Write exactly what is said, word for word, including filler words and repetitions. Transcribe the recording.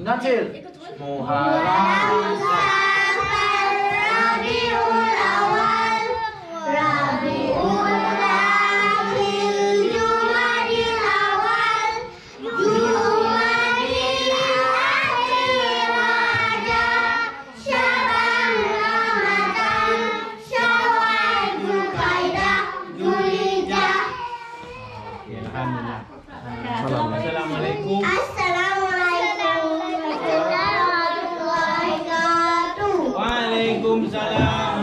Nasil. Muharram, Safar, Rabiul Awal, Rabiul Akhir, Jumadil Awal, Jumadil Akhir, Rajab, Syaban, Ramadan, Syawal, Zulkaidah, Zulhijjah. Oke, alhamdulillah. Assalamualaikum. Assalamualaikum warahmatullahi wabarakatuh. Waalaikumsalam.